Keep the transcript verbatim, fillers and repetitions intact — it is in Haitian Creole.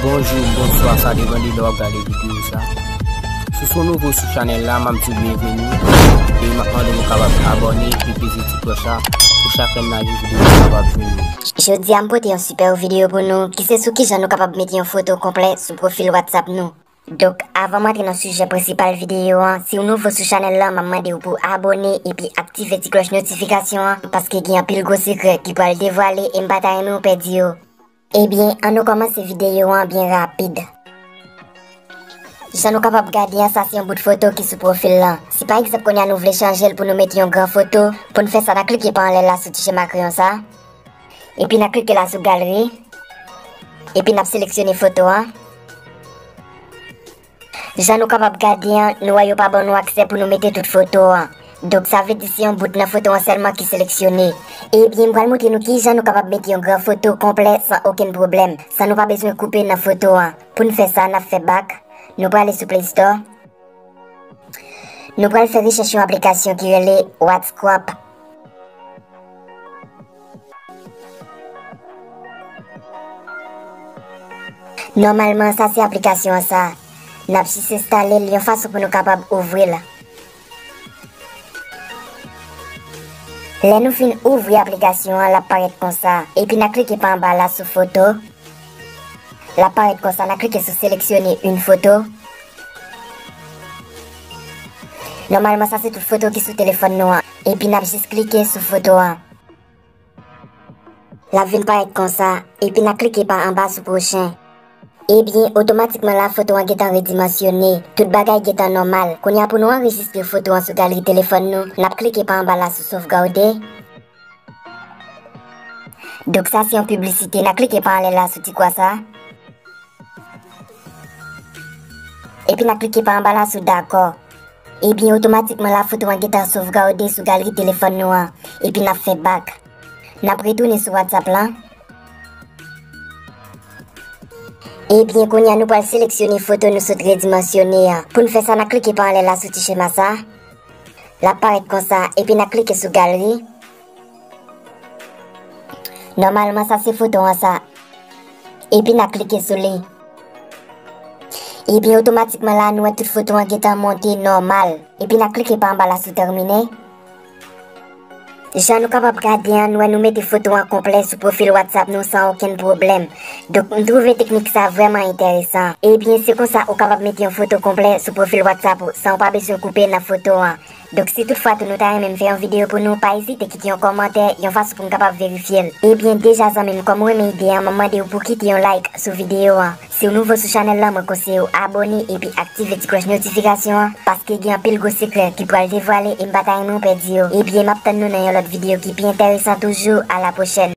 Bonjou, bonswa, sa depann de lè w ap gade videyo sa. Si w se yon nouvo sou chanèl la, m ap di w byenveni e m ap mande w kapab abòne epi peze ti klòch la pou chak lè n lage videyo sa kapab jwenn ou. Jodi a m pote yon sipè videyo pou nou ki se sou kijan nou kapab mete yon foto konplè sou pwofil WhatsApp nou. Donk, avan m antre nan sijè prensipal videyo an, si w nouvo sou chanèl la, m ap mande w pou abòne epi aktive ti klòch notifikasyon an, paske gen anpil gwo sekrè ki pral devwale e m pa ta renmen w pèdi yo. Ebyen, ann nou kòmanse videyo an byen rapid. Jan nou kapab gade an, sa se yon bout foto ki sou pwofil lan. Si pa egzanp kounye a nou vle chanje l pou nou mete yon gran foto, pou n fè sa, n a klike pa anlè la sou ti chema kreyon sa. Epi n a klike la sou galri. Epi n ap seleksyone foto an. Jan nou kapab gade an, nou wè yo pa ban nou aksè pou nou mete tout foto an. Donk sa vle di se yon bout nan foto an sèlman ki seleksyone. Ebyen, m pral montre nou kijan nou kapab mete yon gran foto konplè san okenn pwoblèm, san nou pa bezwen koupe nan foto an. Pou n fè sa, n ap fè back. Nou prale sou Play Store. Nou pral fè rechèch yon aplikasyon ki rele WhatsCrop. Nòmalman, sa se aplikasyon an sa. N ap jis enstale l yon fason pou nou kapab ouvri l. Lè nou fin ouvri aplikasyon an, l ap parèt konsa. Epi n a klike pa anba la sou foto. L ap parèt konsa, n a klike sou seleksyone une foto. Nòmalman, sa se tout foto ki sou telefòn nou an. Epi n ap jis klike sou foto an. L ap vin parèt konsa, epi n a klike pa anba sou pwochen. Ebyen, otomatikman la, foto an gentan redimansyone. Tout bagay gentan nòmal. Kounye a pou nou anrejistre foto an sou galri telefòn nou, n ap klike pa anba la sou sovgade. Donk sa se yon piblisite, n a klike pa anlè la sou ti kwa sa. Epi n a klike pa anba la sou dakò. Ebyen, otomatikman la, foto an gentan sovgade sou galri telefòn nou an. Epi n ap fè back. N ap retounen sou WhatsApp lan. Ebyen, kounye a nou pral seleksyone foto nou sot redimansyone an. Pou n fè sa, n a klike pa anlè la sou ti chema sa. L ap parèt konsa, epi n a klike sou galri. Nòmalman, sa se foto an sa. Epi n a klike sou li. Ebyen, otomatikman la, nou wè tout foto an gentan monte nòmal. Epi n a klike pa anba la sou tèmine. Jan nou kapab gade an, nou wè nou mete foto an konplè sou pwofil WhatsApp nou san okenn pwoblèm. Donk, m twouve teknik sa vrèman enteresan. Ebyen, se konsa ou kapab mete yon foto konplè sou pwofil WhatsApp ou san w pa bezwen koupe nan foto an. Donk, si toutfwa tou nou ta renmen m fè yon videyo pou nou, pa ezite kite yon kòmantè, yon fason pou m kapab verifye l. Ebyen, deja zanmi m, kòm ou renmen ide an, m ap mande w pou w kite yon like sou videyo an. Si w nouvo sou chanèl lan, mwen konseye w abòne epi aktive ti klòch notifikasyon an, paske gen anpil gwo sekrè ki pral devwale e m pa ta renmen w pèdi yo. Ebyen, m ap tann nou nan yon lòt videyo ki pi enteresan toujou. A la pwochèn.